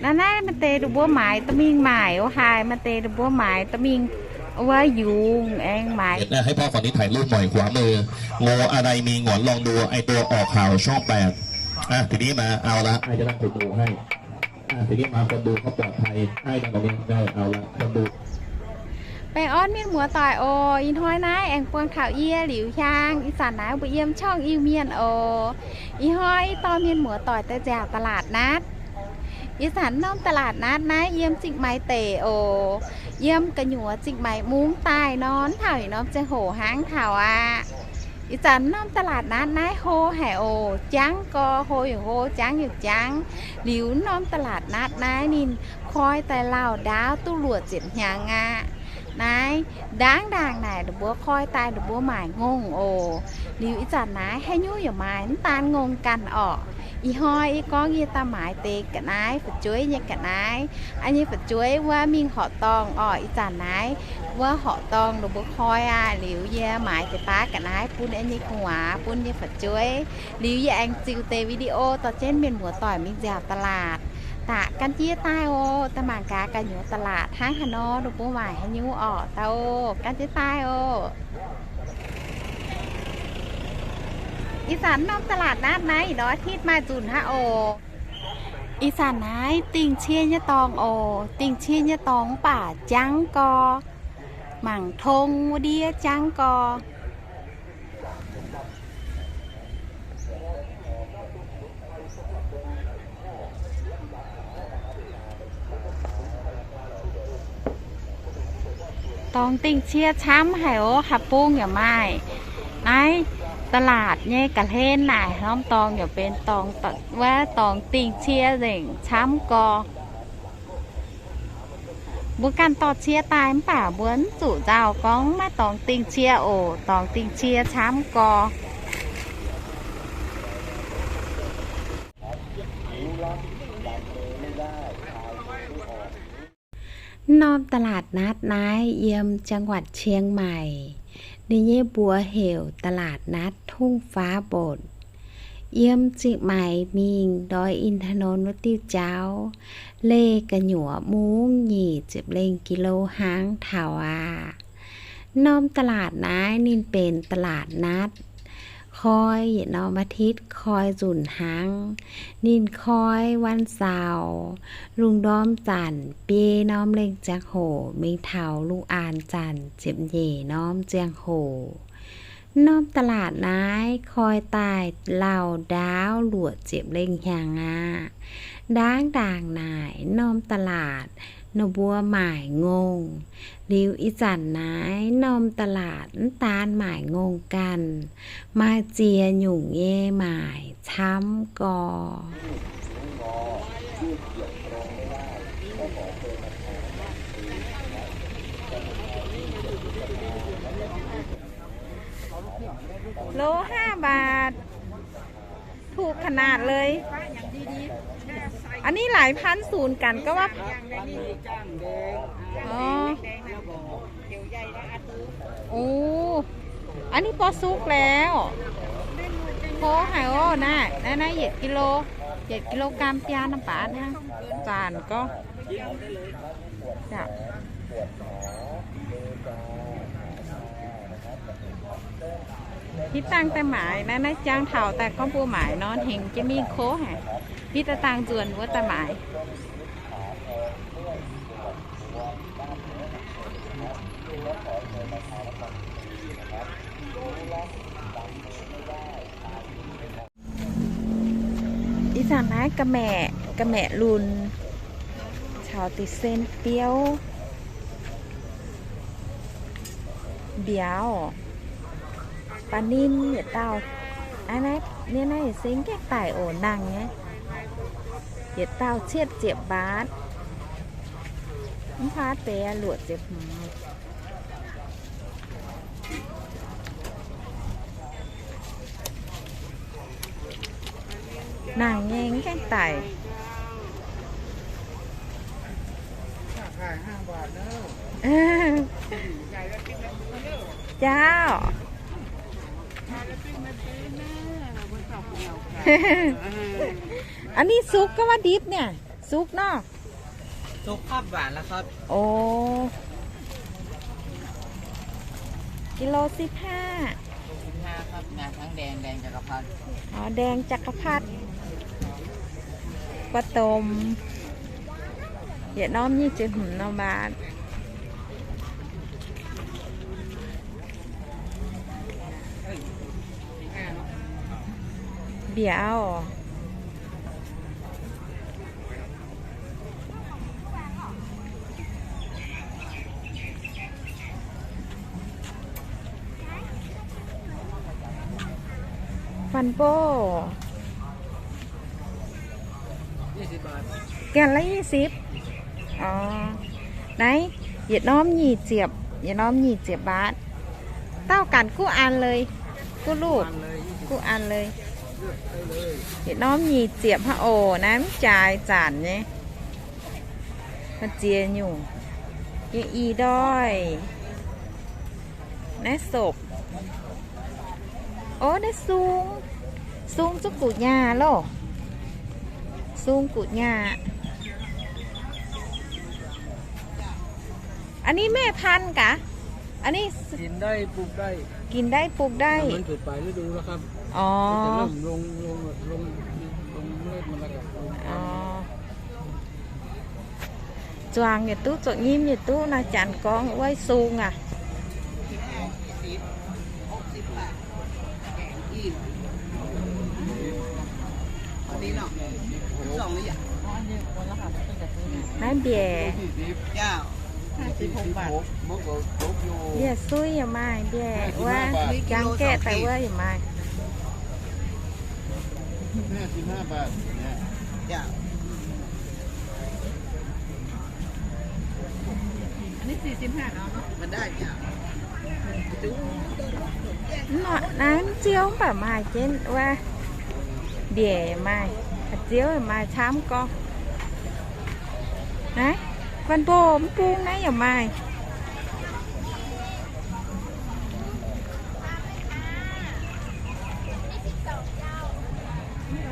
Naaiv, naaiv maaih deix ninh mbuo maaiz dorh mingh maaic wuov haaix, maaih deix ninh mbuo maaiz dorh mingh wuov yungz aengx maaiz. Hãy bác còn điถ่ายรูปmỏi khóa mười. Ngô a dai mingh ngorn lorng đua ai đua ọc hảo song baeqc. Tehnx maaih ao laqv, ai jaa dangh kaux doqc haic. Tehnx maaih kaux doqc kaux buatc haic, ai dangh nongx nyei ao laqv kaux doqc. Baengh orn mienh muoz-doic oc. Ih hnoi naaiv aengx buangh taux yie Liuz Hiaang. Ih zanc naaiv mbuo yiem ช่อง Iu-Mienh oc. Ih hnoi yie dorh mienh muoz-doic daaih nziaauc ตลาดนัด. Ih zanc norm ตลาดนัด naaiv yiem Zingh Maix deic oc. Yiem gu'nyuoz Zingh Maix mungv daaih nor, taux yietc norm ziangh hoc hnangv taux aqv. Ih zanc norm ตลาดนัด naaiv hlo haic oc. Jangv gorx, hlo yaac hlo, jangv yaac jangv. Liuz norm ตลาดนัด naaiv ninh koi daaih lauh ndaauv duqv luoqc ziepc hnyangx aqv. Naaiv ndaangc ndaangc naaic ninh mbuo koi daaih ninh mbuo maaic ngongh oc. Liuz ih zanc naaiv haaix nyungc yaac maaih mv daan ngongh ganh orqc. Ih hnoi yie gorngv yie daaih maaiz deix ga'naaiv fu'jueiv nyei ga'naaiv. An nyei fu'jueiv wuov mingh horqc dorngh orqc. Ih zanc naaiv wuov horqc dorngh ninh mbuo koi aqv. Liuz yie maaiz deix baav ga'naaiv bun an nyei gu'nguaaz bun nyei fu'jueiv. Liuz yie aengx ziux deix video dorh jienv mienh muoz-doic mingh nziaauc ตลาด. Daaih gan jienv daaih oc. Daaih mangc gaax gu'nyuoz ตลาด hnangv haaix nor, ninh mbuo maaic haaix nyungc orqc. Daaih oc, gan jienv daaih oc. Ih zanc norm ตลาดนัด naaiv ih hnoi อาทิตย์ maaih nzunc hnangv oc. Ih zanc naaiv dingh cie nyei dorngx oc. Dingh cie nyei dorngx mv baac jangv gorx. Mangc tong wuov ndiev jangv gorx. Dorngx dingh cie camv haic oc. Haaix bung yaac maaih. Naaiv ตลาด nyei ga'hlen naaic norm dorngx yaac benx dorngx, wuov dorngx dingh cie nzengc camv gorx. Mbuo ganh dorh cie daaih mv baac mbuo mv zuqc nzauh gorngv maiv dorngx dingh cie oc. Dorngx dingh cie camv gorx. Norm ตลาดนัด naaiv yiem จังหวัดเชียงใหม่. Ninh nyei mbuox heuc ตลาดนัดทุ่งฟ้าบด. Yiem Zingh Maix mingh ndoi อินทนนท์ wuov diuh jauv, leih gu'nyuoz mungv nyic ziepc lengh กิโล hnangv taux aqv. Norm ตลาด naaiv ninh benx ตลาดนัด, koi yietc norm อาทิตย์ koi nzunc hnangv. Ninh koi วันเสาร์, lungh ndorm zanc biei norm lengh ziangh hoc mingh taux lungh aanx zanc ziepc nyeic norm ziangh hoc. Norm ตลาด naaiv koi daaih lauh ndaauv luoqc ziepc lengh hnyangx aqv. Ndaangc ndaangc naaic norm ตลาด ninh mbuo maaic ngongh. Liuz ih zanc naaiv norm ตลาด mv daan maaic ngongh ganh, maaih ziex nyungc nyei maaic camv gorx. Lô ห้าบาท. Thụ khả nạt lei. An ni laic pan sùn ganh gauv aqv. Ôh, an ni พอสุกแล้ว. Hlo haic oc. Naaiv, naaiv, naaiv yietc กิโล, yietc กิโลกรัม biaa naaiv baav hnangv. Zanc gorngv. Hitv dangh daaih maaiz naaiv, naaiv jangv taux daaih gorngv mbuo maaiz nor, hengx jienv mingh kov haic. Hitv daaih dangh nzuonx wuov daaih maaiz. Ih zanc naaiv ga'maeqc, ga'maeqc lunx caux deix sen biouv, mbiauz, baac ninh yietc dauh, aa, naaiv, naaiv, naaiv yietc seng gaengh daic oc, nangh nyei. Yietc dauh cietv ziepc mbaatv, mv baac deix luoqc ziepc hmz. Nangh nyei, mv gaengh daic. Jauv. An ni sukv gauh wuov ndipv niaa. สุกเนาะ สุกครับ หวานแล้วครับ โอ้ กิโลสิบห้า สิบห้าครับ งาทั้งแดง แดงจักรพรรดิ อ๋อ แดงจักรพรรดิ ปลาตม Yietc norm nyic ziepc hmz norm mbaatc. Mbiauz. Fanh mboh. แก่นละยี่สิบ อ๋อ ไหน yietc norm nyic ziepc, yietc norm nyic ziepc mbaatc. Taux ganh guv an leiz, guv luv, guv an leiz. Yietc norm nyic ziepc hnangv oc. Naaiv mv jaaix zanc nyei. Maaih ziex nyungc. Yie ih ndoih. Naaiv sopc. Ov, naaiv sung. Sung zuqc guqc nyaah loh. Sung guqc nyaah. Aa, ni แม่พันธุ์ gaax. Aa, ni กินได้ ปลูกได้ กินได้ ปลูกได้ แต่มันถูกปลายฤดูแล้วครับ อ๋อ มันจะเริ่มลง ลง ลง ลงเมล็ดมันแล้วครับ อ๋อ Zuangx yietc duqv, zuqc nyim yietc duqv naaiv, janx gorngv wuov sung aac. Naaiv mbiec. Mbiec sui yaac maaih, mbiec wuov jangx gaeqv daaih wuov yaac maaih. Naaiv mv ziouv mv baac maaih jienv wuov, mbiec maaih, haaix ziouv maaih camv gorngv. Naaiv, fanh mboh mv bung naaiv yaac maaih.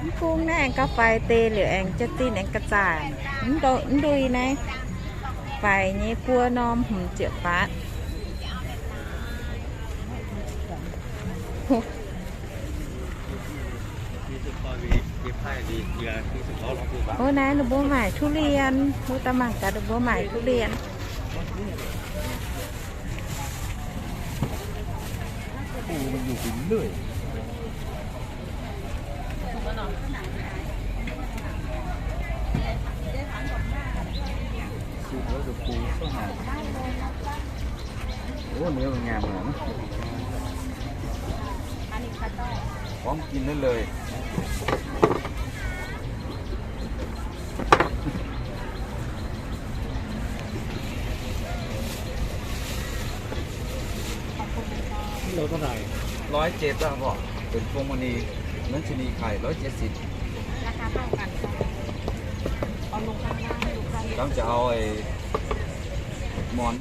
Mv bung naaiv aengx gauh faix deix liuz aengx jaa-zinh aengx ga'zaaic. Mv ndui naaiv faix nyei buo norm hmz ziepc baatc. Ov, naaiv ninh mbuo maaic ทุเรียน, mbuo daaih mangc gaax ninh mbuo maaic ทุเรียน. Ov, เนื้อมันงามขนาดนั้น พร้อมกินได้เลย กิโลเท่าไหร่ ร้อยเจ็ด แล้วครับพ่อ เป็นพวงมณี นั้นจะมีไข่ ร้อยเจ็ดสิบ ราคาเท่ากัน เอาลงข้างล่าง แล้วจะเอาไอ้หมอน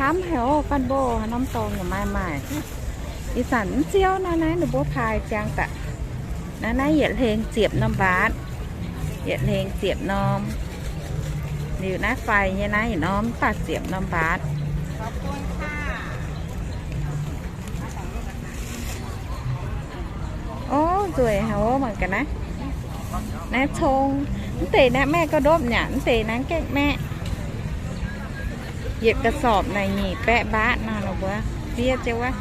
Hnamv haic oc, fanh mboh haaix norm dorngx yaac maaih maaic. Ih zanc mv ziouv naaiv, naaiv ninh mbuo paaix ziangx daaih. Naaiv, naaiv yietc hlengx ziepc norm mbaatc. Yietc hlengx ziepc norm. Liuz naaiv faix nyei naaiv yietc norm mv baac ziepc norm mbaatc. Ov, nzueic haic oc, mangc gaax naaiv. Naaiv cong. Mv deix naaiv maeqv ga'ndopv nyei aqv, mv deix naaiv gaengh maeqv. Yietc กระสอบ naaic nyic baeqv mbaatc nor, ninh mbuo fiev jienv wuov.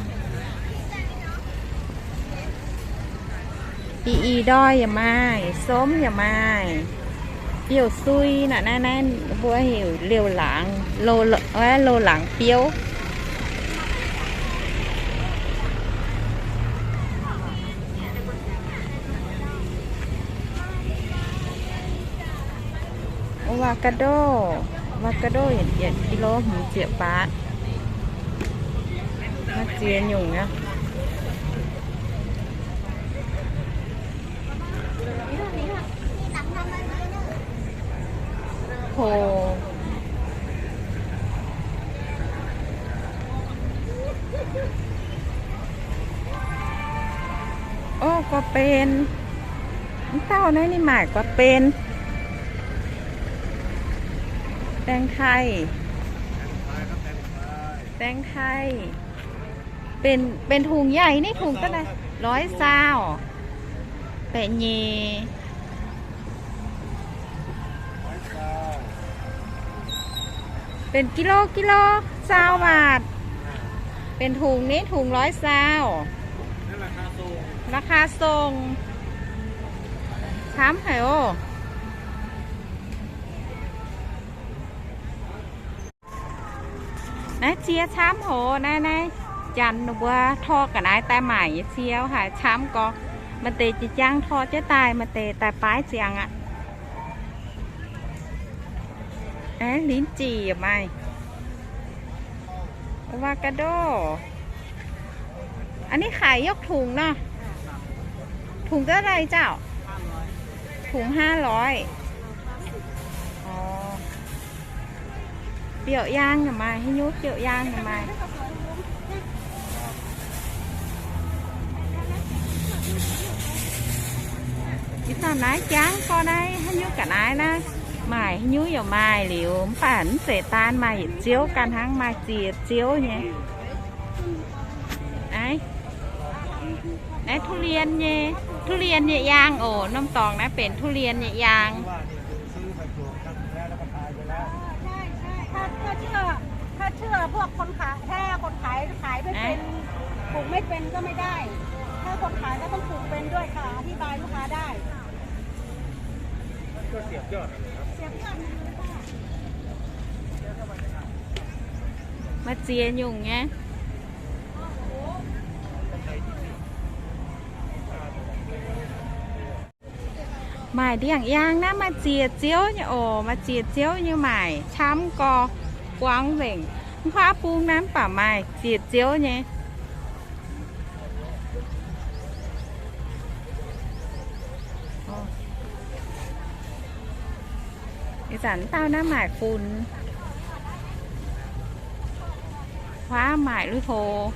Ih ih ndoih yaac maaih, somv yaac maaih. Biouv sui naaiv, naaiv, naaiv mbuo heuc liouh laangz, lo, lo, wuov, liouh laangz biouv. Avocado, avocado yietc, yietc กิโล hmz ziepc baatc. Maaih ziex nyungc aqv. Hov. Ov, gauh benx. Mv dauh naaiv ninh maaic guaax benx. Daeng taaih. Daeng taaih. Benx, benx tungx yaac ni, tungx daaih loix saauh. Baeqc nyeic. Benx กิโล กิโล ซาวบาท. Benx tungx ni, tungx loix saauh. La'kaax song camv haic oc. Naaiv ziex camv hoc naaiv, naaiv janx ninh mbuo tor ga'naaiv daaih maaic nyei ziex haic camv gorx. Maaih deix jiex jaang tor jienv daaih, maaih deix daaih baaiv ziangx aqv. Aav, ลิ้นจี่ yaac maaih. Avocado. Aa, ninh khaaix yiem tungx nor. Tungx daaih lai zauc? Tungx ห้าร้อย. Orv. Biouv-yaang yaac maaih, haaix nyungc biouv-yaang yaac maaih. Ih zanc naaiv jangv gorx naaiv, haaix nyungc ga'naaiv naaiv, maaic haaix nyungc yaac maaih liuz, mv baac mv zeiz daan maaih yietc ziouv ganh hnangv, maaih ziex ziouv nyei. Naaiv, naaiv ทุเรียน nyei, ทุเรียน nyei yaang oc. Norm dorngx naaiv benx ทุเรียน nyei yaang. ใช่ ใช่ ถ้า ถ้าเชื่อ ถ้าเชื่อพวกคนขาย ถ้าคนขายขายไม่เป็น ปลูกไม่เป็นก็ไม่ได้ ถ้าคนขายก็ต้องปลูกเป็นด้วยค่ะ อธิบายลูกค้าได้ Maaih ziex nyungc nyei. Maaic ndiangx-yaang naaiv maaih ziex ziouv nyei oc. Maaih ziex ziouv nyei maaic camv gorx, guangv nzengc. Mv huaav bung naaiv mv baac maaih ziex ziouv nyei. Ih zanc dauh naaiv maaic funx, huaav maaic lui-houx.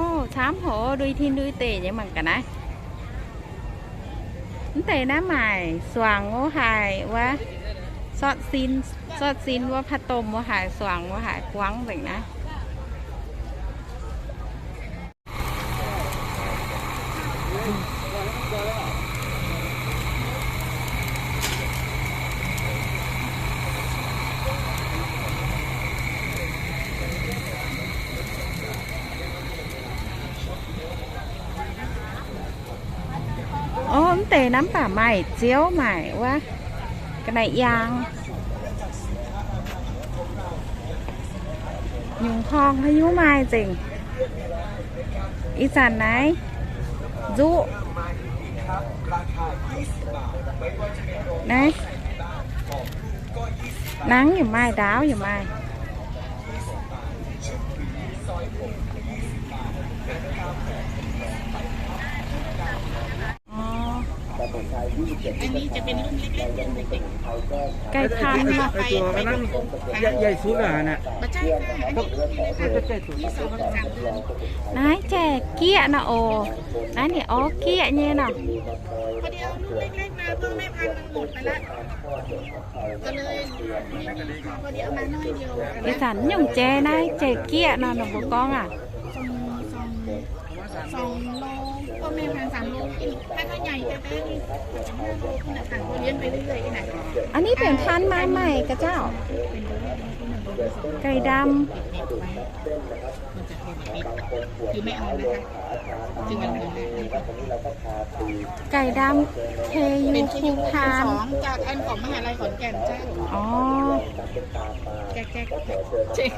Ov, camv hoc, ndui tin ndui deic nyei mangc ga'naaiv. Mv deix naaiv maaic suangx wuov haaix wuov, sortv sin, sortv sin wuov, ผักต้ม wuov haaix, suangx wuov haaix, guangv nzengc naaiv. Ov, mv deix naaiv mv baac maaih ziouv maaic wuov, ga'naaiv yaang. Nyungc horngh haaix nyungc maaih nzengc. Ih zanc naaiv nzuqv naaiv, nangv yaac maaih, ndaauv yaac maaih. Orv. อันนี้จะเป็นรุ่นเล็กๆ รุ่นเด็กๆ ไก่พันธุ์ ไอ้ตัวกำลังใหญ่สุดอ่ะนะ ไม่ใช่ค่ะ อันนี้รุ่นนี้เลยค่ะ มีสองถึงสามเดือน Naaiv jai-gieqv nor oc. Naaiv ninh orv gieqv nyei nor. พอดีเอารุ่นเล็กๆ มา พ่อแม่พันธุ์มันหมดไปละ ก็เลย พอดีเอามาน้อยเดียว Ih zanc nyungc jai naaiv jai-gieqv nor, ninh mbuo gorngv aac. สอง สอง สองโล พ่อแม่พันธุ์สามโล ถ้า ถ้าใหญ่แต๊ๆ นี่ ห้าโลขึ้นนะคะ เราเลี้ยงไปเรื่อยๆ นี่นะ อันนี้เป็นพันธุ์มาใหม่กะเจ้า ไก่ดำ มันจะโทรมาปิด คือไม่เอานะคะ คือมัน ไก่ดำ เคยู เป็นเคยู ภูพาน ภูพานสอง จากอันของมหาลัยขอนแก่นเจ้า อ๋อ แจก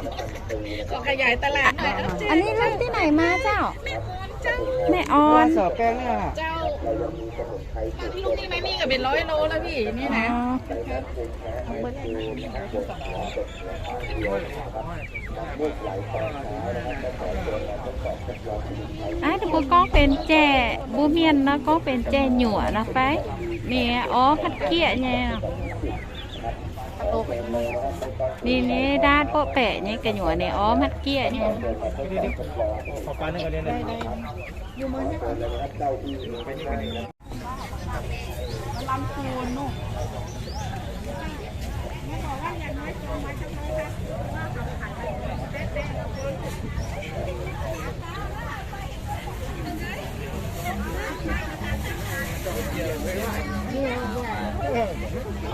ๆ ขอขยายตลาดหน่อย อันนี้รับที่ไหนมาเจ้า แม่ออนเจ้า แม่ออน สอบแกงเนี่ย เจ้า ลูกนี้ไม่มีก็เป็นร้อยโลแล้วพี่ นี่นะ อ๋อ เอาเบอร์แรกมา Aav, ninh mbuo gorngv benx jai, mbuo mienh nor gorngv benx jai nyuoqc nor fai? Ninh orv patv gieqv nyei. Ninh nyei ndaatv borqv baeqc nyei gu'nyuoz ninh orv hmatv gieqv nyei.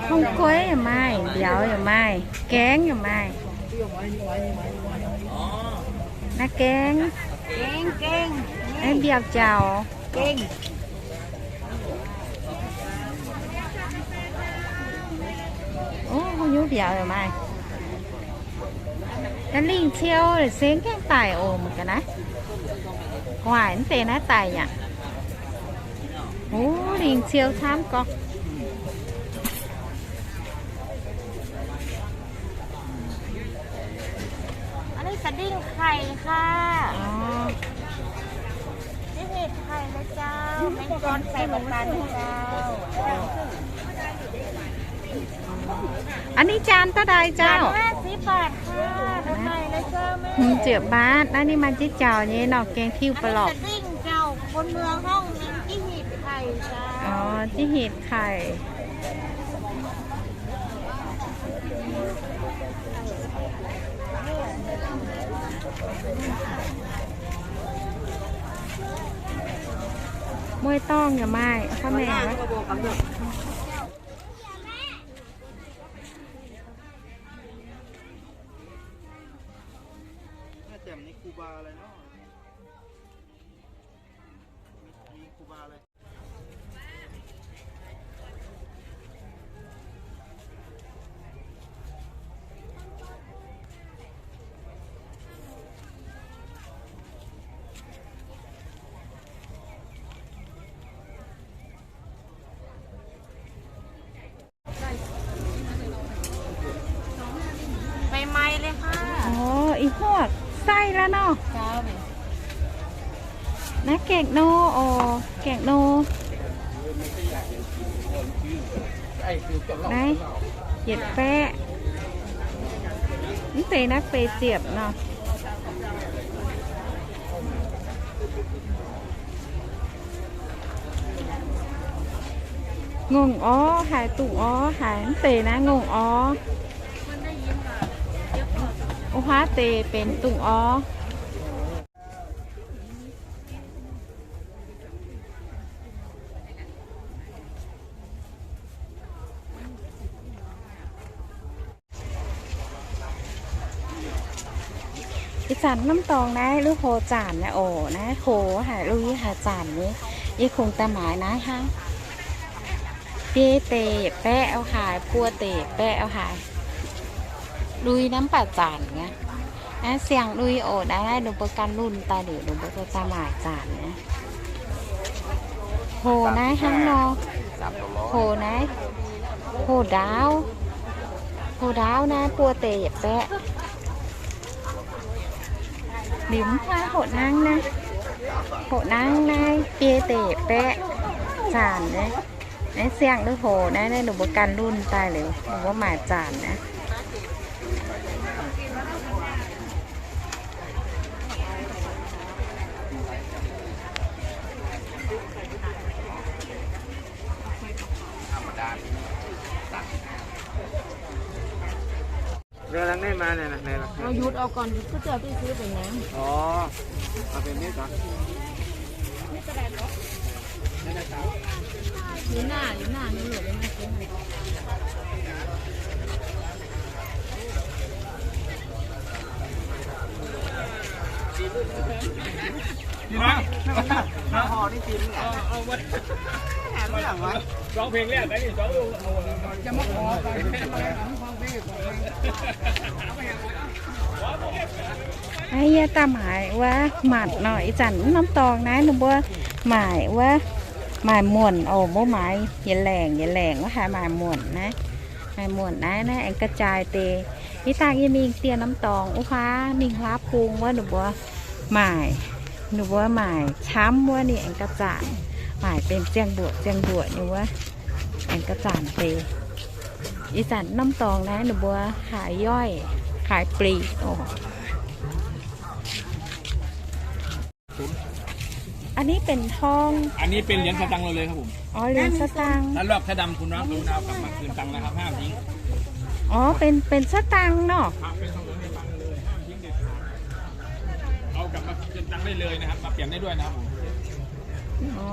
Hungh gueiv yaac maaih, mbiauz yaac maaih, gaengv yaac maaih. Naaiv gaengv. Naaiv mbiauz jaux. Ov, hungh nyungc mbiauz yaac maaih. Naaiv lingh ciou sengv gaengh daic oc, mangc gaax naaiv. Gu'nguaaic mv deix naaiv daic yaac. Ov, lingh ciou camv gorx. อันนี้สดิ้งไข่ค่ะ อ๋อ นี่เห็ดไข่นะเจ้า แมงกอนใส่บักตันนะเจ้า อันนี้จานเท่าใดเจ้า จานห้าสิบบาทค่ะ ใหม่ๆเลยเจ้าแม่ หกสิบบาท อันนี้มาจิ๊กเจ้านี่เนาะ แกงทิวปลาหลอก อันนี้สดิ้งเจ้า คนเมืองห้องแมงจี้เห็ดไข่เจ้า อ๋อ จี้เห็ดไข่ Mueiz dorngh yaac maaih, faa maengc wuov. น่าจะมีครูบาอะไรเนาะ มีครูบาอะไร ใหม่ๆเลยค่ะ อ๋อ อีหวกไส้แล้วเนาะ เจ้า นะ แกงโน อ๋อ แกงโน นะ yietc baeqv. Mv deix naaiv beix ziepc nor. Ngongh orv haic, dungz orv haic, mv deix naaiv ngongh orv. Wuov haav deix benx dungz orv. เอ zanc norm dorngx naaiv lui-houx zanc naaiv oc, naaiv houx haic, lui haic zanc nyei. Yie kungx daaih maaiz naaiv hnangv. Biei deix baeqv haic, buo deix baeqv haic. Lui naaiv mv baac zanc nyei. Naaiv siang-lui oc, naaiv ninh mbuo gan lunh daaih liuz, ninh mbuo daaih maaic zanc nyei. Houx naaiv hnangv nor, houx naaiv, houx ndaauv, houx ndaauv naaiv buo deix yietc baeqv. Liuz mv baac houx nangv naaiv, houx nangv naaiv biei deix yietc baeqv zanc nyei. Naaiv siang-lui houx naaiv, naaiv ninh mbuo gan lunh daaih liuz, ninh mbuo maaic zanc naaiv. Leo đằng này mà này, này, này. Ờ, dụt ao còn dụt cứ cho tôi xíu về nhà. Ồ, mà về miết hả? Yến à, Yến à, nó lửa lên này. Đi mà. Nó ho đi tìm nhỉ? Ờ, ờ, mà. Hả, nó làm vậy? Sáu phiên lẻ, cái gì sáu luôn. Cho mất ho, coi. Aa, yie daaih maaic wuov matc nor, ih zanc norm dorngx naaiv ninh mbuo maaic wuov, maaic muonc oc. Mbuo maaiz yietc laengc yietc laengc wuov haiz maaic muonc naaiv. Maaic muonc naaiv, naaiv aengx ga'jaaix deix. Ih dangh yie mingh dieh norm dorngx wuov huaav, mingh huaav bung wuov ninh mbuo maaic, ninh mbuo maaic camv wuov ninh aengx ga'zanc, maaic benx ziangh mbuoqc ziangh mbuoqc nyei wuov, aengx ga'zanc deix. Ih zanc norm dorngx naaiv ninh mbuo ขายย่อย ขายปลีก oc. อันนี้เป็นทอง อันนี้เป็นเหรียญสตางค์เราเลยครับผม อ๋อ เหรียญสตางค์ ถ้าลอกถ้าดำคุณน้องกรุณาเอากลับมาคืนตังค์นะครับ ห้ามทิ้ง อ๋อ เป็น เป็นสตางค์เนาะ ครับ เป็นทองเหลืองในตังค์เลย ห้ามทิ้งเด็ดขาด เอากลับมาคืนตังค์ได้เลยนะครับ มาเปลี่ยนได้ด้วยนะครับผม อ๋อ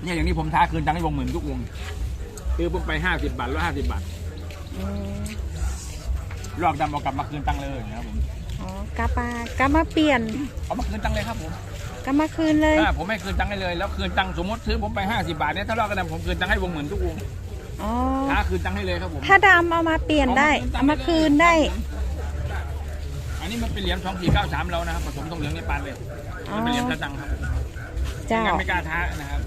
เนี่ย อย่างนี้ผมท้าคืนตังค์ให้วงหมื่นทุกวง ซื้อปุ๊บไปห้าสิบบาท ลดห้าสิบบาท อืม ลอกดำเอากลับมาคืนตังค์เลยนะครับผม อ๋อ กลับมา กลับมาเปลี่ยน เอามาคืนตังค์เลยครับผม กลับมาคืนเลย อ่า ผมให้คืนตังค์ให้เลย แล้วคืนตังค์ สมมติซื้อผมไปห้าสิบบาทเนี่ย ถ้าลอกกระดำผมคืนตังค์ให้วงหมื่นทุกวง อ๋อ ท้าคืนตังค์ให้เลยครับผม ถ้าดำเอามาเปลี่ยนได้ เอามาคืนตังค์ได้ เอามาคืนได้ครับผม อันนี้มันเป็นเหรียญสองสี่เก้าสามเรานะครับ ผสมทองเหลืองเนปาลเลย อ๋อ มันเป็นเหรียญสตางค์ครับ เจ้า ไม่งั้นไม่กล้าท้านะครับ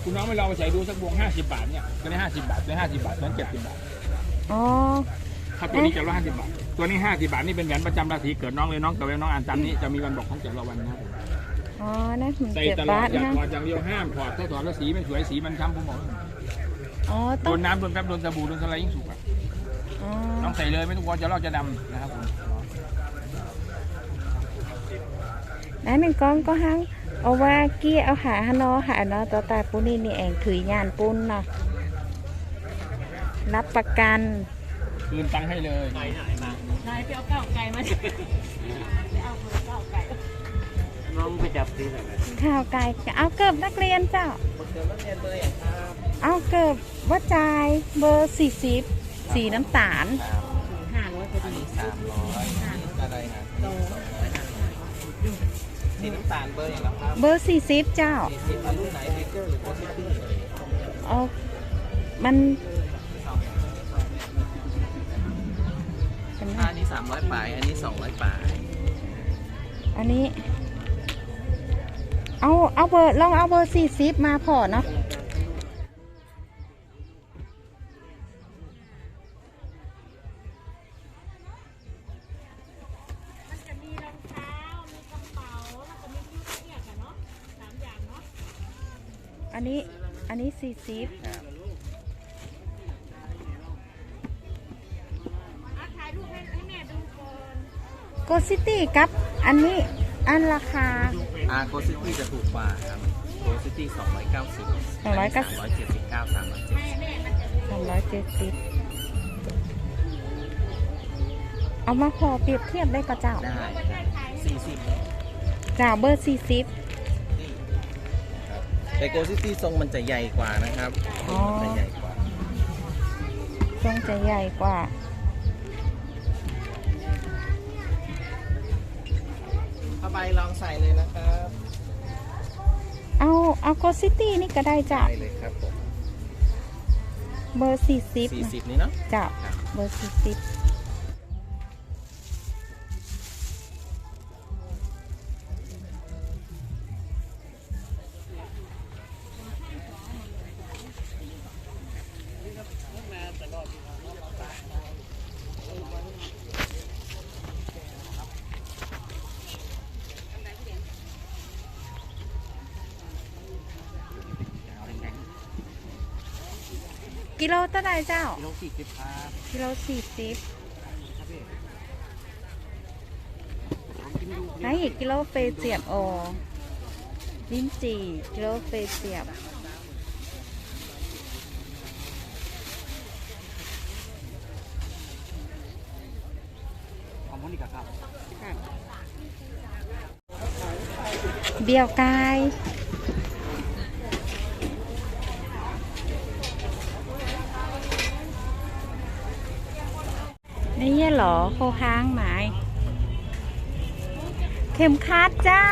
คุณน้องไปลองไปใส่ดูสักวงห้าสิบบาทเนี่ย ตัวนี้ห้าสิบบาท ตัวนี้ห้าสิบบาท ตัวนั้นเจ็ดสิบบาท อ๋อ ถ้าตัวนี้จะลดห้าสิบบาท ตัวนี้ห้าสิบบาท นี่เป็นแหวนประจำราศีเกิดน้องเลย น้องเกิดวันน้องอันจันทร์นี้จะมีวันบอกของแต่ละวันนะครับ อ๋อ นะ ใส่ตลอด อย่าถอดอย่างเดียว ห้ามถอด ถ้าถอดแล้วสีไม่สวย สีมันช้ำ ผมบอกเลย อ๋อ ต้อง โดนน้ำ โดนแป๊บ โดนสบู่ โดนอะไรยิ่งสุกอ่ะ อ๋อ ต้องใส่เลย ไม่ต้องกลัวจะลอกจะดำนะครับผม Naaiv ninh gorngv, gorngv hnangv, oix wuov giev au haaix haaix nor, haaix nor dorh daaih bun ninh, ninh aengx tuix nyaanh bun nor. รับประกัน คืนตังค์ให้เลย ข้าวไก่ เอาเกิบนักเรียนเจ้า เอาเกิบหัวใจ เบอร์สี่สิบ สีน้ำตาล อันนี้สามร้อย อันนี้อะไรนะ สีน้ำตาลเบอร์อย่างไรครับ เบอร์สี่สิบเจ้า สี่สิบ เอารุ่นไหน เบเกอร์หรือโกลซิตี้ เอา มัน อันนี้สามร้อยปลาย อันนี้สองร้อยปลาย อันนี้ เอา เอาเบอร์ ลองเอาเบอร์สี่สิบมาผ่อเนาะ มันจะมีรองเท้า มีกระเป๋า แล้วก็มีชุดเปียกอะเนาะ สามอย่างเนาะ อันนี้ อันนี้สี่สิบ ครับ อ่ะ ถ่ายรูปให้ ให้แม่ดูก่อน โกลซิตี้กับอันนี้ อันราคา อ่า โกลซิตี้จะถูกกว่าครับ โกลซิตี้สองร้อยเก้าสิบ สองร้อยเก้าสิบ อันนี้สามร้อยเจ็ดสิบเก้า สามร้อยเจ็ดสิบ สามร้อยเจ็ดสิบ เอามาผ่อเปรียบเทียบได้ก่อเจ้า ได้ครับ สี่สิบ จ้า เบอร์สี่สิบ นี่ครับ แต่โกลซิตี้ทรงมันจะใหญ่กว่านะครับ อ๋อ ทรงมันจะใหญ่กว่า ทรงจะใหญ่กว่า ผ้าใบลองใส่เลยนะครับ เอา เอาโกลซิตี้นี่ก็ได้จ้ะ ได้เลยครับผม เบอร์สี่สิบ สี่สิบ นี่เนาะ จ้ะ ครับ เบอร์สี่สิบ กิโลเท่าไหร่เจ้า กิโลสี่สิบครับ กิโลสี่สิบ ไหนอีก กิโลเฟยเจียบ อ๋อ ลิ้นจี่ กิโลเฟยเจียบ เบียวกาย นี่เหรอ โคฮางหมาย เข็มขัดเจ้า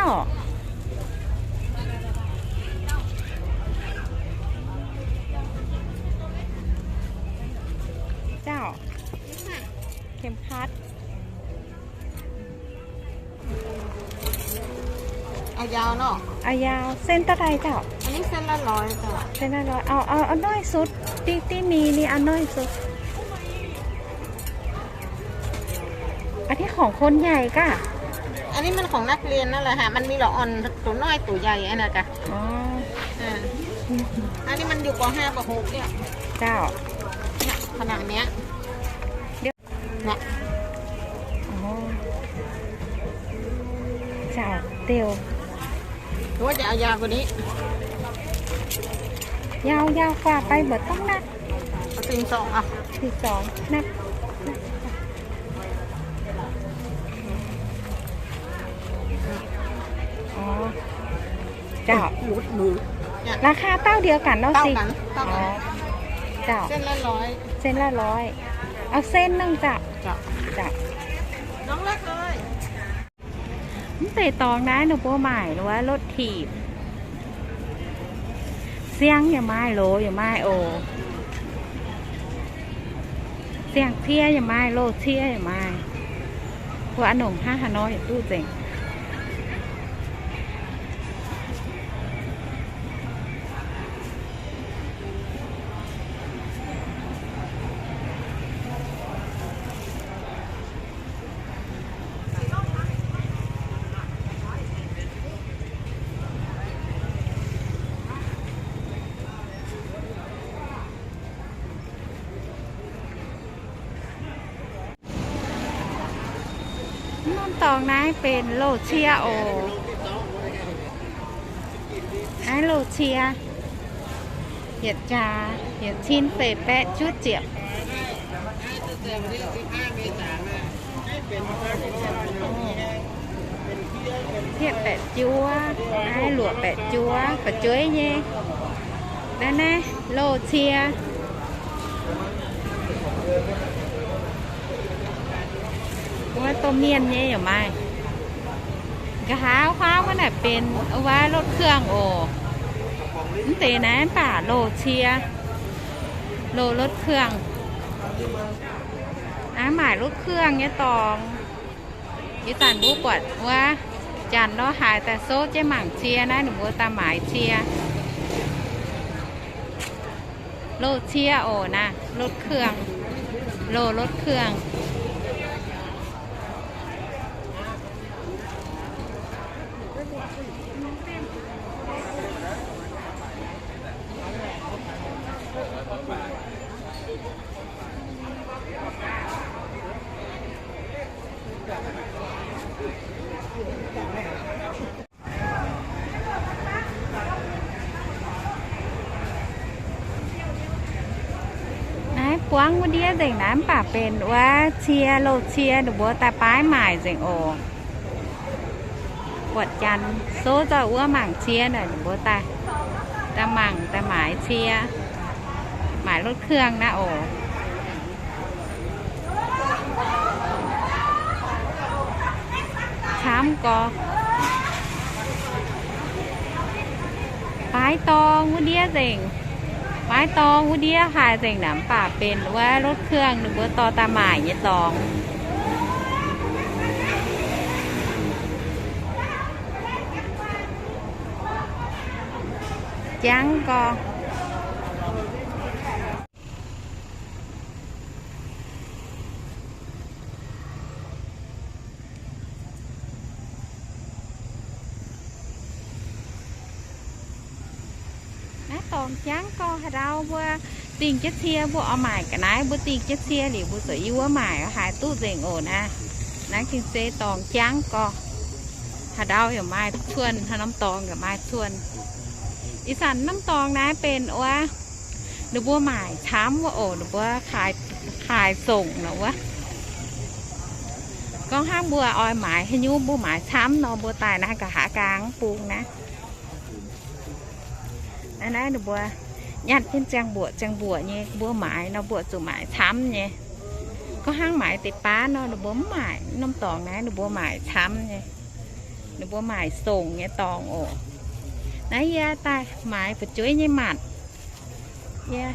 เจ้า เข็มขัด เอายาวเนาะ เอายาว เส้นเท่าไหร่เจ้า อันนี้เส้นละร้อยจ้ะ เส้นละร้อย เอา เอา เอาน้อยสุด ที่ ที่มีนี่ เอาน้อยสุด อันนี้ของคนใหญ่ก่ะ อันนี้มันของนักเรียนนั่นแหละค่ะ มันมีหลอดอ่อนตัวน้อยตัวใหญ่อันนั้นก่ะ อ๋อ อ่า อันนี้มันอยู่ ป.ห้า ป.หก เนี่ย เจ้า เนี่ย ขนาดเนี้ย เนี่ย อ๋อ เจ้า เตียว หรือว่าจะเอายาวกว่านี้ ยาว ยาวกว่าไป บ่ต้องนับ เอา สิบสอง อ่ะ สิบสอง นับ นับ อ๋อ เจ้า หลุดมือ ราคาเต้าเดียวกันเนาะ เต้ากัน สิ เต้ากัน อ๋อ เจ้า เส้นละร้อย เส้นละร้อย เอาเส้นหนึ่ง เจ้า เจ้า เจ้า น้องเลือกเลย Mv deix dorngx naaiv ninh mbuo maaic wuov รถถีบ Siang yaac maaih, loz yaac maaih oc. Siang-cie yaac maaih, loz-cie yaac maaih. Mbuo a'nongc hnangv haaix nor yaac duqv nzengc. Norm dorngx naaiv benx loz-cie oc. Naaiv loz-cie, yietc jaax yietc cin feix baeqv juov ziepc. Hietv baeqc juov, naaiv luoqc baeqc juov, fu'jueiv nyei. Naaiv, naaiv loz-cie. Wuov domh mienh nyei yaac maaih. Nqa'haav huaav wuov naaic benx wuov รถเครื่อง oc. Mv deix naaiv mv baac loz-cie, loz รถเครื่อง. Naaiv maaic รถเครื่อง nyei dorngx. Ih zanc mbuo buatc wuov janx lorz haaix daaih souv jienv mangc cie naaiv, ninh mbuo daaih maaiz cie. Loz-cie oc naaiv, รถเครื่อง, loz รถเครื่อง. Naaiv buangv wuov ndiev nzengc naaiv mv baac benx wuov cie, loz-cie, ninh mbuo daaih baav maaic nzengc oc. Buatc janx souv nzoih wuov mangc cie naaic, ninh mbuo daaih, daaih mangc daaih maaiz cie, maaiz รถเครื่อง naaiv oc. Camv gorx. Baav dorngx wuov ndiev nzengc. Baav dorngx wuov ndiev haiz nzengc naaic mv baac benx wuov รถเครื่อง ninh mbuo dorh daaih maaic nyei dorngx. Jangv gorx. Naaiv dorngx jangv gorx. Haaix ndau mbuo dingh jienv cie mbuo oix maaic ga'naaiv, mbuo dingh jienv cie liuz mbuo zuqc yie wuov maaic haiz duqv nzengc oc naaiv. Naaiv gengh se dorngx jangv gorx. Haaix ndau yaac maaih cuonh, haaix norm dorngx yaac maaih cuonh. Ih zanc norm dorngx naaiv benx wuov, ninh mbuo maaic camv wuov oc, ninh mbuo kaaix, kaaix songc nor wuov. Gorngv hnangv mbuo oix maaiz haaix nyungc mbuo maaiz camv nor, mbuo daaih naaiv nqa'haav nqaang bung naaiv. Naaiv, naaiv ninh mbuo nyatv jienv ziangh mbuoqc ziangh mbuoqc nyei, mbuo maaiz nor mbuo zuqc maaiz camv nyei. Gorngv hnangv maaiz deix baav nor, ninh mbuo mv maaic. Norm dorngx naaiv ninh mbuo maaic camv nyei. Ninh mbuo maaic songc nyei dorngx oc. Naaiv yie daaih maaiz fu'jueiv nyei maanc. Yie,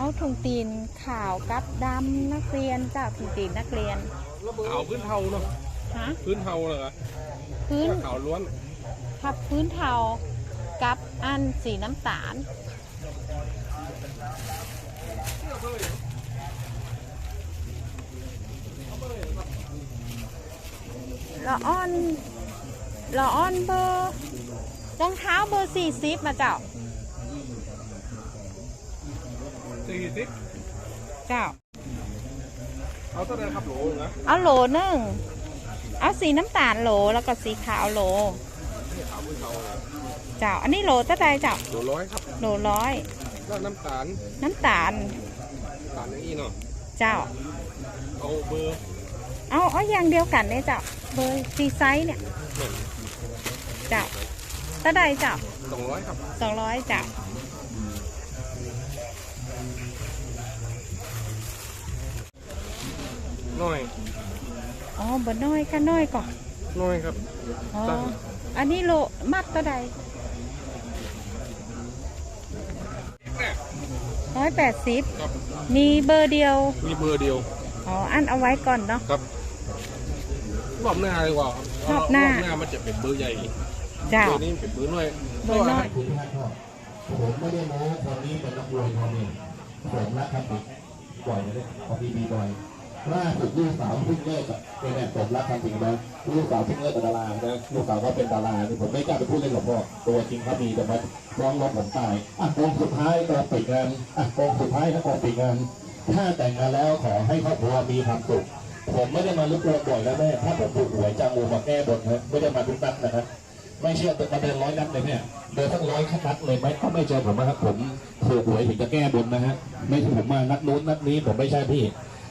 ov, thông tin khảo cấp đám นักเรียน จ้า, thông tin นักเรียน. Khảoพื้นเทาเนอะ. Hả? พื้นเทาเหรอ? พื้น Khảo luôn. Học พื้นเทา กับอันสีน้ำตาล. La'on, la'on mbuo รองเท้าเบอร์สี่สิบมาเจ้า สี่สิบ เจ้า เอาเท่าไหร่ครับ โหลนะ เอาโหลหนึ่ง เอาสีน้ำตาลโหล แล้วก็สีขาวโหล เจ้า อันนี้โหลเท่าไหร่เจ้า โหลร้อยครับ โหลร้อย แล้วน้ำตาล น้ำตาล น้ำตาลอย่างนี้เนาะ เจ้า เอาเบอร์ เอา เอาอย่างเดียวกันเนี่ยเจ้า เบอร์สี่ไซส์เนี่ย เจ้า เท่าใดเจ้า สองร้อยครับ สองร้อยเจ้า น้อย อ๋อ บ่น้อยค่ะ น้อยก่อ น้อยครับ อ๋อ อันนี้โล มัดเท่าใด ร้อยแปดสิบ ครับ มีเบอร์เดียว มีเบอร์เดียว อ๋อ อั้นเอาไว้ก่อนเนาะ ครับ รอบหน้าดีกว่าครับ รอบหน้า รอบหน้ามันจะเป็นเบอร์ใหญ่ เจ้า เบอร์นี้เป็นเบอร์น้อย เบอร์น้อย ผมไม่ได้โม้ คนนี้เป็นนักมวยคนหนึ่ง ผมรักคำสิงบ่อยนะเนี่ย ของพีบีบ่อย ล่าสุดลูกสาวเพิ่งเลิกกับ เนี่ย ผมรักคำสิงนะ ลูกสาวเพิ่งเลิกกับดารานะ ลูกสาวก็เป็นดารานี่ ผมไม่กล้าไปพูดเล่นกับพ่อ ตัวจริงเขามีแต่มาฟ้องร้องผมตาย อ่ะ องค์สุดท้ายก็ปิดงาน อ่ะ องค์สุดท้ายก็ปิดงาน ถ้าแต่งงานแล้วขอให้ครอบครัวมีความสุข ผมไม่ได้มารบกวนบ่อยนะแม่ ถ้าผมถูกหวยจะเอามาแก้บนฮะ ไม่ได้มาทุกนัดนะครับ ไม่เชื่อมาเดินร้อยนัดเลยเนี่ย เดินสักร้อยนัดเลยไหม ถ้าไม่เจอผมนะครับ ผมถูกหวยถึงจะแก้บนนะฮะ ไม่ใช่ผมมานัดนู้นนัดนี้ ผมไม่ใช่พี่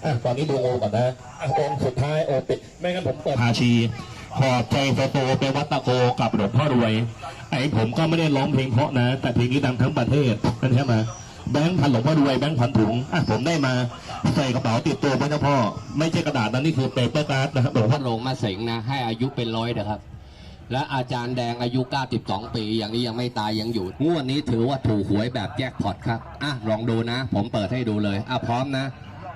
อ่ะ ตอนนี้ดูองค์ก่อนนะ อ่ะ องค์สุดท้าย องค์ปิด ไม่งั้นผมเปิด พาชี ขอบใจสตูเป็นวัดตะโกกับหลวงพ่อรวย ไอ้ผมก็ไม่ได้ร้องเพลงเพราะนะ แต่เพลงนี้ดังทั้งประเทศ นั่นใช่ไหม แบงค์พันหลวงพ่อรวย แบงค์พันถุง อ่ะ ผมได้มา ใส่กระเป๋าติดตัวไว้นะพ่อ ไม่ใช่กระดาษนะ นี่คือ paper card นะครับ หลวงพ่อรวยมาเสงนะ ให้อายุเป็นร้อยนะครับ และอาจารย์แดงอายุ เก้าสิบสอง ปี อย่างนี้ยังไม่ตายยังอยู่ งวดนี้ถือว่าถูกหวยแบบแจ็คพอตครับ อ่ะ ลองดูนะ ผมเปิดให้ดูเลย อ่ะ พร้อมนะ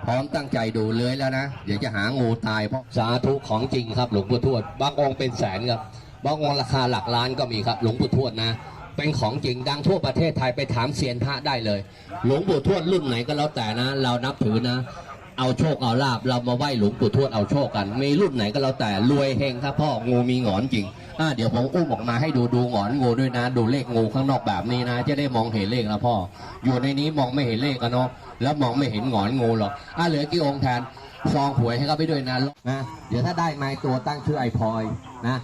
พร้อมตั้งใจดูเลยแล้วนะ เดี๋ยวจะหางูตายเพราะ สาธุ ของจริงครับ หลวงปู่ทวด บางองค์เป็นแสนครับ บางองค์ราคาหลักล้านก็มีครับ หลวงปู่ทวดนะ เป็นของจริงดังทั่วประเทศไทย ไปถามเซียนพระได้เลย หลวงปู่ทวดรุ่นไหนก็แล้วแต่นะ เรานับถือนะ เอาโชคเอาลาภ เรามาไหว้หลวงปู่ทวดเอาโชคกัน มีรุ่นไหนก็แล้วแต่ รวยเฮงครับพ่อ งูมีหงอนจริง อ่ะ เดี๋ยวผมอุ้มออกมาให้ดู ดูหงอนงูด้วยนะ ดูเลขงูข้างนอกแบบนี้นะ จะได้มองเห็นเลขนะพ่อ อยู่ในนี้มองไม่เห็นเลขกันเนาะ แล้วมองไม่เห็นหงอนงูหรอก อ่ะ เหลือกี่องค์แทน ซองหวยให้เขาไปด้วยนะ นะ เดี๋ยวถ้าได้มาตัวตั้งชื่อไอ้พลอยนะ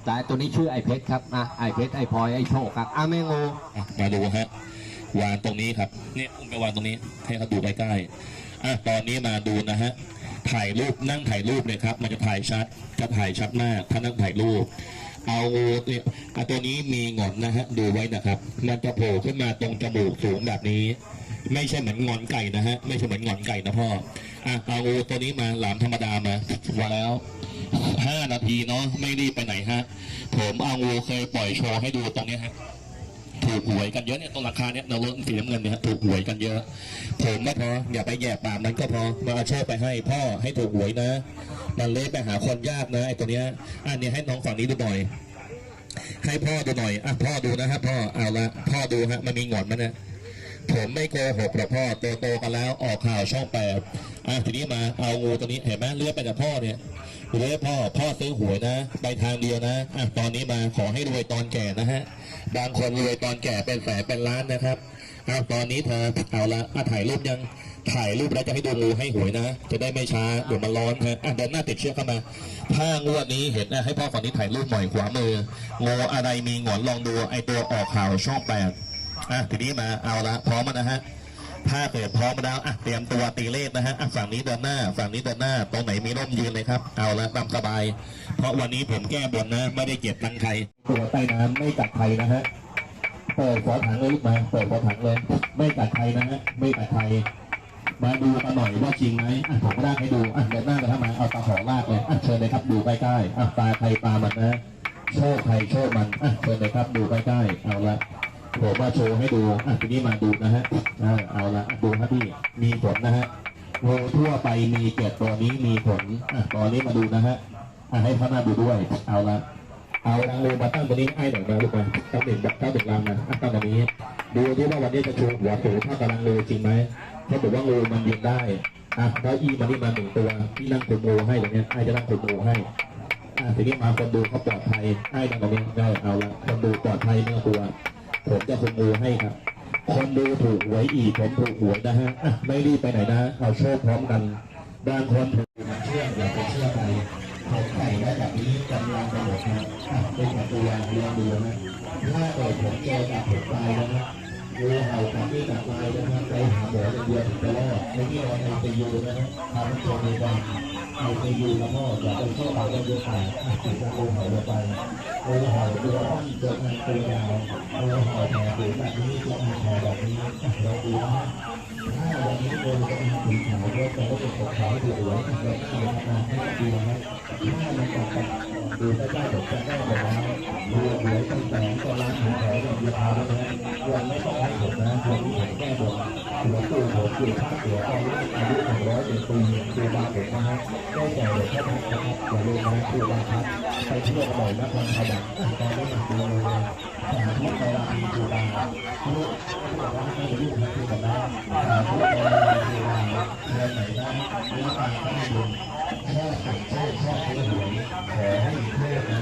แต่ตัวนี้ชื่อไอ้เพชรครับนะ ไอ้เพชร ไอ้พลอย ไอ้โชคครับ อ่ะ แม่งู อ่ะ มาดูฮะ วางตรงนี้ครับ เนี่ย อุ้มไปวางตรงนี้ ให้เขาดูใกล้ๆ อ่ะ ตอนนี้มาดูนะฮะ ถ่ายรูป นั่งถ่ายรูปเลยครับ มันจะถ่ายชัด จะถ่ายชัดมาก ถ้านั่งถ่ายรูป เอาเนี่ย อ่ะ ตัวนี้มีหงอนนะฮะ ดูไว้นะครับ มันจะโผล่ขึ้นมาตรงจมูกสูงแบบนี้ ไม่ใช่เหมือนหงอนไก่นะฮะ ไม่ใช่เหมือนหงอนไก่นะพ่อ อ่ะ เอาตัวนี้มา หลามธรรมดามา มาแล้ว ห้านาทีเนาะ ไม่รีบไปไหนฮะ ผมเอางูเคยปล่อยโชว์ให้ดูตรงเนี้ยฮะ ถูกหวยกันเยอะเนี่ย ตรงหลังคาเนี่ย ในรถสีน้ำเงินเนี่ยฮะ ถูกหวยกันเยอะ ผมไม่พอ อย่าไปแหย่ปากมันก็พอ มาเอาโชคไปให้พ่อ ให้ถูกหวยนะ มันเลื้อยไปหาคนยากนะ ไอ้ตัวเนี้ย อันนี้ให้น้องฝั่งนี้ดูหน่อย ให้พ่อดูหน่อย อ่ะ พ่อดูนะครับพ่อ เอาละ พ่อดูฮะ มันมีหงอนไหมเนี่ย ผมไม่โกหกหรอกพ่อ โตโตกันแล้ว ออกข่าวช่องแปด อ่ะ ทีนี้มาเอางูตัวนี้ เห็นไหม เลื้อยไปกับพ่อเนี่ย เลื้อยพ่อ พ่อซื้อหวยนะ ไปทางเดียวนะ อ่ะ ตอนนี้มา ขอให้รวยตอนแก่นะฮะ บางคนรวยตอนแก่เป็นแสนเป็นล้านนะครับ อ่ะ ตอนนี้เธอ เอาละ อ่ะ ถ่ายรูปยัง ถ่ายรูปแล้วจะให้ดูงูให้หวยนะ จะได้ไม่ช้า เดี๋ยวมันร้อนฮะ อ่ะ เดินหน้าติดเชือกเข้ามา ถ้างวดนี้เห็นนะ ให้พ่อฝั่งนี้ถ่ายรูปหน่อย ขวามือ งูอะไรมีหงอน ลองดู ไอ้ตัวออกข่าวช่องแปด อ่ะ ทีนี้มา เอาละ พร้อมแล้วนะฮะ ถ้าเกิดพร้อมแล้ว อ่ะ เตรียมตัวตีเลขนะฮะ อ่ะ ฝั่งนี้เดินหน้า ฝั่งนี้เดินหน้า ตรงไหนมีร่มยืนเลยครับ เอาละ ตามสบาย เพราะวันนี้ผมแก้บนนะ ไม่ได้เก็บตังค์ใคร ตัวใต้น้ำไม่กัดใครนะฮะ เปิดฝอถังเลยลูกมา เปิดฝอถังเลย ไม่กัดใครนะฮะ ไม่กัดใคร มาดูกันหน่อยว่าจริงไหม อ่ะ ผมลากให้ดู อ่ะ เดินหน้าเลยครับ มา เอาตาขอลากเลย อ่ะ เชิญเลยครับ ดูใกล้ๆ อ่ะ ตาใครตามันนะ โชคใครโชคมัน อ่ะ เชิญเลยครับ ดูใกล้ๆ เอาละ ผมมาโชว์ให้ดู อ่ะ ทีนี้มาดูนะฮะ อ่ะ เอาละ ดูครับพี่ มีขนนะฮะ งูทั่วไปมีเจ็ดตัวนี้มีขน อ่ะ ตอนนี้มาดูนะฮะ อ่ะ ให้พ่อหน้าดูด้วย เอาละ เอารังงูมาตั้งตรงนี้ให้หน่อยนะลูกนะ ตั้งหนึ่งตั้งหนึ่งรังนะ อ่ะ ตั้งตรงนี้ ดูที่ว่าวันนี้จะโชว์หัวสูงเท่ากับรังงูจริงไหม ถ้าเกิดว่างูมันบินได้ อ่ะ เก้าอี้มานี่มาหนึ่งตัว พี่นั่งคุมงูให้ตรงเนี้ย ไอ้จะนั่งคุมงูให้ อ่ะ ทีนี้มาคนดูเขาปลอดภัย ให้ดังตรงนี้ เอาละ คนดูปลอดภัยเนื้อตัว ผมจะคงดูให้ครับ คนดูถูกหวยอีก ผมถูกหวยนะฮะ อ่ะ ไม่รีบไปไหนนะ เอาโชคพร้อมกัน บางคนถูก มันเชื่อง อย่าไปเชื่อใคร ผมใส่ไว้แบบนี้ กำลังจะหมดนะ อ่ะ เป็นแบบตัวอย่าง ลองดูนะ ถ้าเกิดผมเจอกับผมตายแล้วนะ งูเห่ากัดนี่กัดตายนะครับ ไปหาหมออย่างเดียวถึงจะรอด ไม่ใช่นอนไอซียูนะครับ พามันจนในบ้าน ไอซียูแล้วก็อย่าไปเข้าไปเยอะๆ อ่ะ ติดกับงูเห่าลงไป งูเห่าตัวสั้นจงอางตัวยาว งูเห่าแผ่หูแบบนี้ จงอางแผ่แบบนี้ อ่ะ ลองดูนะ ถ้าวันนี้งูจงอางสีขาวเยอะ แปลว่าเป็นของขลังที่หวย อ่ะ ลองดูนะ ไม่ต้องกลัวนะ ถ้ามันกัด ดูใกล้ๆ ผมจะแก้ไปแล้ว ดูหวยตั้งแต่ตอนร้านขายของราคาแล้วนะ ยังไม่ต้องให้ผมนะ วันนี้ผมแก้บน หลวงปู่ผมอยู่ภาคเหนือตอนแรกอายุหนึ่งร้อยเจ็ดปี ครูบาผมนะฮะ ได้แก่หลวงพ่อพัดนะครับ อย่าลืมนะ ครูบาพัด ไปเที่ยวกันบ่อยนครสวรรค์ ตอนนี้หนักเลย สาธุบารมีครูบา ครูบาไม่ได้ยุ่งนะ ครูบา สาธุบารมีครูบา เดือนไหนนะ เดือนไหนก็ได้บุญ ชอบเสี่ยงโชค ชอบซื้อหวย ขอให้มีโชคนะ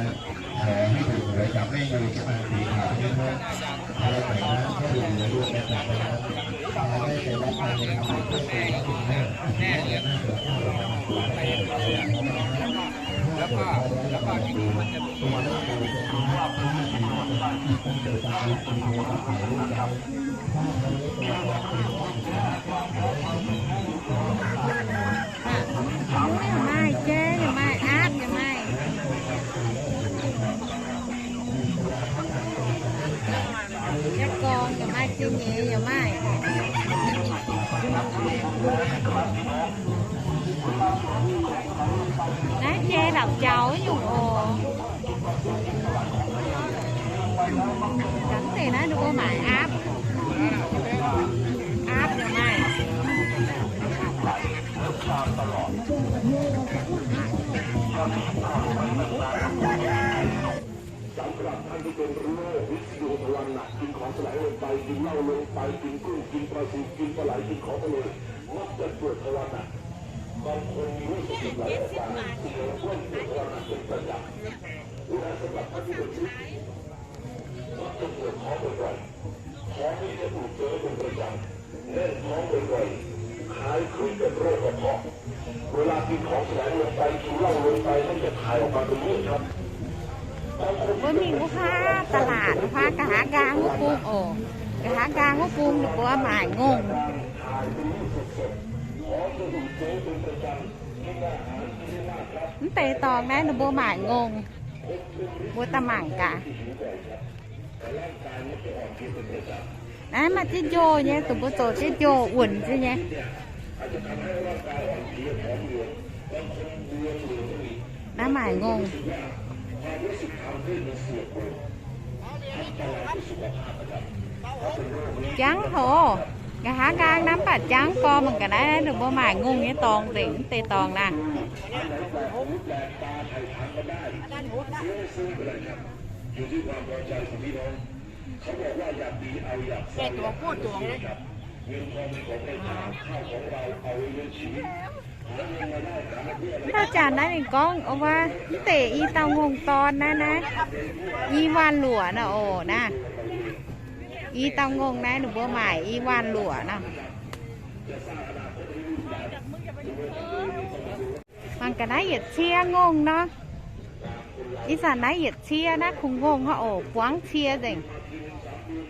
ขอให้ถูกหวยกับแม่งูจงอางสีขาวด้วยเถอะ เดือนไหนนะ ถ้าถูกหวยรวยกันจัดไปนะ พาแม่ไปวัดไปทำบุญเพื่อเติมพระคุณแม่ แม่เดือนหน้าเดือนหน้าเราทำบุญให้ แล้วก็ แล้วก็ที่มันจะมีตัวเลข Yaac maaih jai, yaac maaih aapv, yaac maaih. Jaiv gorngv yaac maaih, jai nyeiz yaac maaih. Naaiv jai la'jauv nyungc oc. Dangv deix naaiv ninh mbuo maaic aapv. Aapv yaac maaih. สำหรับท่านที่เป็นโรควิทยุทวารหนัก กินของแสลงลงไป กินเหล้าลงไป กินกุ้ง กินปลาทู กินปลาไหล กินของทะเล มักจะปวดทวารหนัก บางคนมีเลือดสะสมไหลออกมา เสียงก้นปวดทวารหนักเป็นประจำ และสำหรับท่านที่เป็นพิษ มักจะปวดท้องบ่อยๆ ท้องนี่จะอืดเฟ้อเป็นประจำ แน่นท้องบ่อยๆ คล้ายคลึงกับโรคกระเพาะ เวลากินของแสลงลงไป กินเหล้าลงไป มันจะถ่ายออกมาเป็นเลือดครับ Mbuo mingh wuov huaav ตลาด wuov huaav กะหา nqaang wuov bung oc. กะหา nqaang wuov bung ninh mbuo maaic ngongh. Mv deix dorngx naaiv ninh mbuo maaic ngongh. Mbuo daaih mangc gaax. Naaiv maaih ziex njoh nyei, dongh mbuo zoux ziex njoh wuonc ziex nyei. Naaiv maaic ngongh. Jangv hoc, nqa'haav nqaang naaiv mv baac jangv gorx mangc gaax naaiv, ninh mbuo maaic ngongh nyei dorngx nzengc, mv deix dorngx naaiv. อยู่ที่ความพอใจของพี่น้อง เขาบอกว่าอยากดีเอาอยากฟังอยากหาเสียงครับ เงินทองเป็นของพระเจ้า ข้าวของเราเอาไว้เลี้ยงชีวิต หาเงินมาได้หามาเพื่ออะไร Dauh janx naaiv ninh gorngv wuov, mv deix i dauh ngongh dorn naaiv naaiv, i waanh luoqc naaiv oc naaiv. I dauh ngongh naaiv ninh mbuo maaic i waanh luoqc naaiv. Mangc ga'naaiv yietc cie ngongh nor. Ih zanc naaiv yietc cie naaiv kungx ngongh hnangv oc, buangv cie nzengc.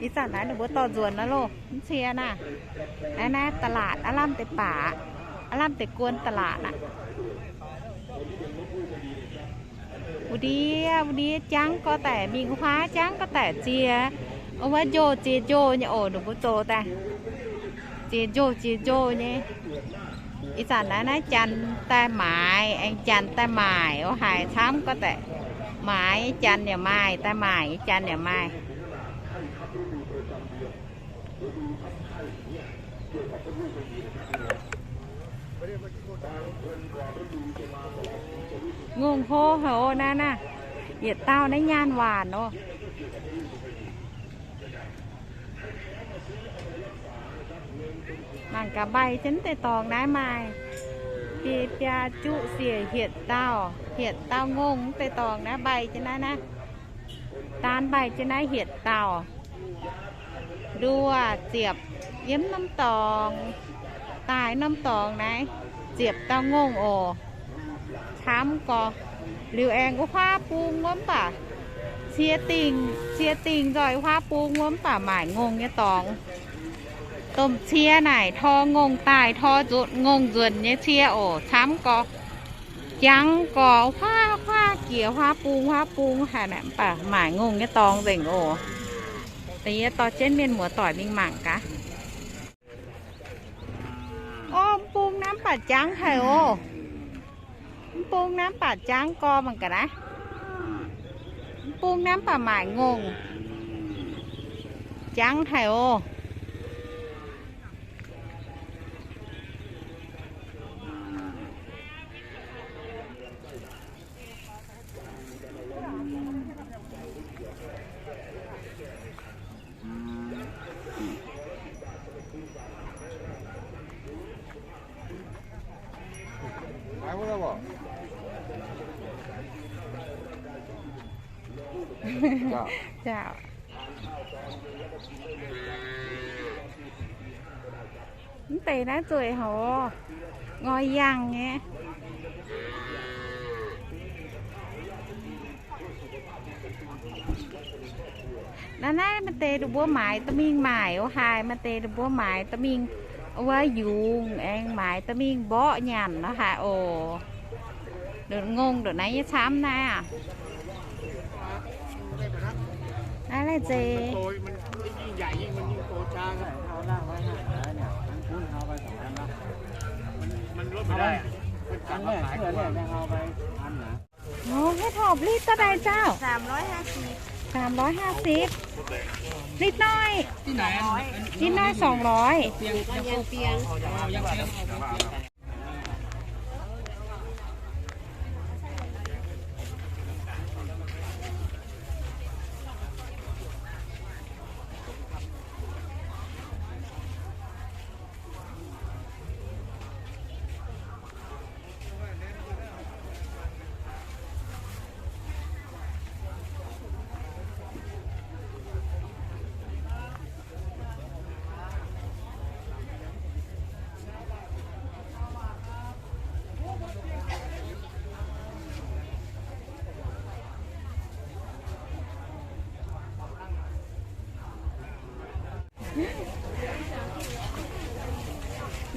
Ih zanc naaiv ninh mbuo dorh nzuonx naaiv loh, mv cie naaiv. Naaiv naaiv ตลาด aav lamh deix baac, aav lamh deix guon ตลาด aqv. Wuov ndiev, wuov ndiev jangv gorx daic, mingh huaav jangv gorx daic ziex, wuov njoh ziex njoh nyei oc, ninh mbuo zoux daaih. Ziex njoh ziex njoh nyei. Ih zanc naaiv naaiv janx daaih maaiz, aengx janx daaih maaic, wuov haiz camv gorx daic. Maaiz nyei janx yaac maaih, daaih maaic nyei janx yaac maaih. Ngongh hlo haic oc naaiv naaiv. Yietc dauh naaiv nyaanh waanc oc. Mangc gaax mbaih jienv deix dorngx naaiv maaih. Biei biaa juqv siec hietc dauh, hietc dauh ngongh mv deix dorngx naaiv mbaih jienv naaiv naaiv. Daan mbaih jienv naaiv hietc dauh. Nduov ziepc yiem norm dorngx, daaih norm dorngx naaiv ziepc dauh ngongh oc. Camv gorx. Liuz aengx wuov huaav bung wuov mv baac cie dingh, cie dingh nzoih huaav bung wuov mv baac maaic ngongh nyei dorngx. Domh cie naaic tor ngongh daaih, tor nzuonx, ngongh nzuonx nyei cie oc. Camv gorx. Jangv gorx huaav huaav jiex huaav bung huaav bung haic naaic, mv baac maaic ngongh nyei dorngx nzengc oc. Da'nyeic dorh jienv mienh muoz doic mingh mangc gaax. Orv, mv bung naaiv mv baac jangv haic oc. Mv bung naaiv mv baac jangv gorx mangc gaax naaiv. Mv bung naaiv mv baac maaic ngongh. Jangv haic oc. Mv deix naaiv zueih hoc, ngoi yangh nyei. Naaiv naaiv maaih deix mbuo maaiz dorh mingh maaic oc haic, maaih deix mbuo maaiz dorh mingh wuov yungz aengx maaiz dorh mingh mborqv nyanc nor haic oc. Nduqc ngongh nduqc naaiv nyei camv naaiv aac. Naaiv laih nzeix. Ov, เห็ดหอม ลิตรเท่าใดเจ้า? สามร้อยห้าสิบ ลิตรน้อย ลิตรน้อย สองร้อย.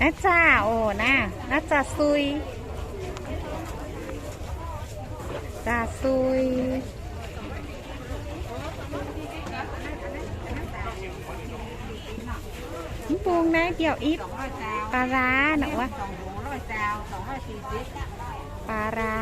Naaiv zaah oc, naaiv, naaiv zaah sui. Zaah sui. Mv bung naaiv biauv ipv, ปลาร้า nor wuov. ปลาร้า.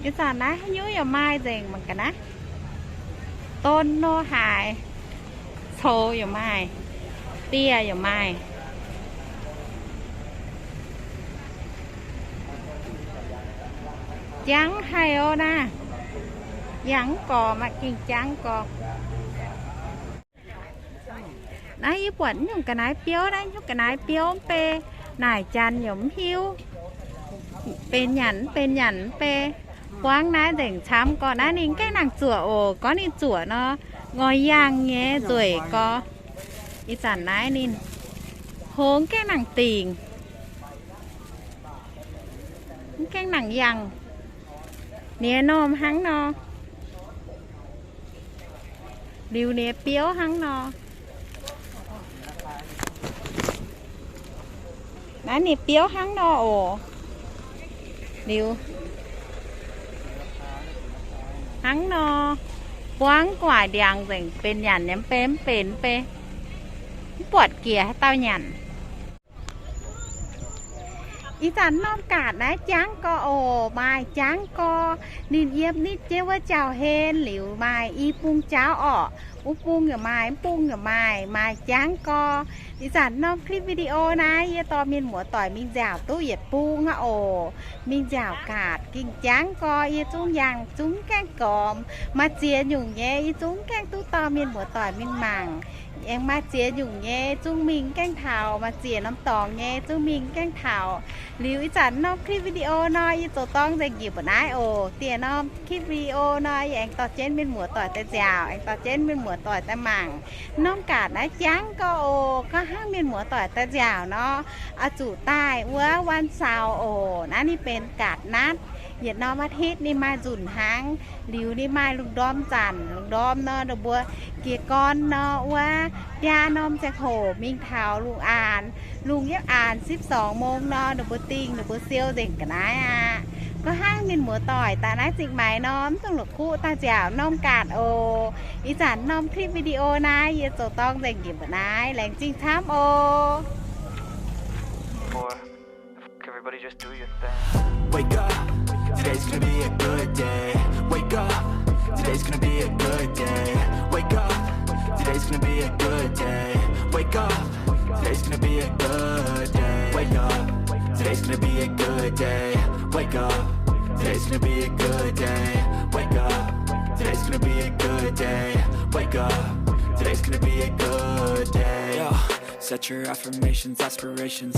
Ih zanc naaiv haaix nyungc yaac maaih nzengc mangc gaax naaiv. Don nor haaix, coux yaac maaih, dieh yaac maaih. Jangv haic oc naaiv. Yangh mv gorx maaih gengh jangv gorx. Naaiv yie buatc nyungc ga'naaiv biouv, naaiv nyungc ga'naaiv biouv mv bei, naaic janx yaac mv hiuv, benx nyanc mv benx nyanc mv bei. Buangv naaiv nzengc camv gorx naaiv ninh gaengh nangc zuoqc oc. Gorngv ninh zuoqc nor, ngoi yangh nyei nzueic gorx. Ih zanc naaiv ninh hlo gaengh nangc dingc, mv gaengh nangc yangh. Ninh nyei normh hnangv nor. Liuz ninh nyei biouv hnangv nor. Naaiv ninh biouv hnangv nor oc. Liuz hnangv nor, buangv gu'nguaaic ndiangx nzengc, benx nyanc nyei mv bei, mv benx mv bei, mv buatc jiex haaix dauh nyanc. Ih zanc normh gaatc naaiv jangv gorx oc, maaih jangv gorx. Ninh yiem nitv jienv wuov jauv-hlen liuz maaih i bung jauv orqc. Wuov bung yaac maaih, mv bung yaac maaih, maaih jangv gorx. Ih zanc norm คลิปวิดีโอ naaiv yie dorh mienh muoz-doic mingh nziaauc duqv yietc bung aqv oc. Mingh nziaauc gaatc ging jangv gorx, yie zungv yangh zungv gaengh gormx. Maaih ziex nyungc nyei yie zungv gaengh duqv dorh mienh muoz-doic mingh mangc. Aengx maaih ziex nyungc nyei zungv mingh gaengh taux, maaih ziex norm dorngx nyei zungv mingh gaengh taux. Liuz ih zanc norm คลิปวิดีโอ nor yie zoux dorng nzengc njiec mbuo naaiv oc. Dieh norm คลิปวิดีโอ nor yie aengx dorh jienv mienh muoz-doic daaih nziaauc, aengx dorh jienv mienh muoz-doic daaih mangc. Norm gaatc naaiv jangv gorx oc. Gorngv hnangv mienh muoz-doic daaih nziaauc nor, oix zuqc daaih wuov วันเสาร์ oc. Naaiv ninh benx gaatc natv. Yietc norm อาทิตย์ ninh maaih nzunc hnangv. Liuz ninh maaih lungh ndorm zanc, lungh ndorm nor ninh mbuo jiez gorn nor wuov biaa norm ziangh hoc mingh taux lungh aanx, lungh yietv aanx สิบสองโมง nor ninh mbuo dingh ninh mbuo siou nzengc ga'naaiv aqv. Gorngv hnangv mienh muoz-doic daaih naaiv zingh maaiz nor, mv dungx la'kuqv daaih nziaauc norm gaatc oc. Ih zanc norm คลิปวิดีโอ naaiv yie zoux dorng nzengc njiec mbuo naaiv, laengz zingh camv oc. Everybody just do your thing. Wake up, today's gonna be a good day. Wake up, today's gonna be a good day. Wake up, today's gonna be a good day. Wake up, today's gonna be a good day. Wake up, today's gonna be a good day. Wake up, today's gonna be a good day. Wake up, today's gonna be a good day. Wake up, today's gonna be a good day. Yo, set your affirmations, aspirations.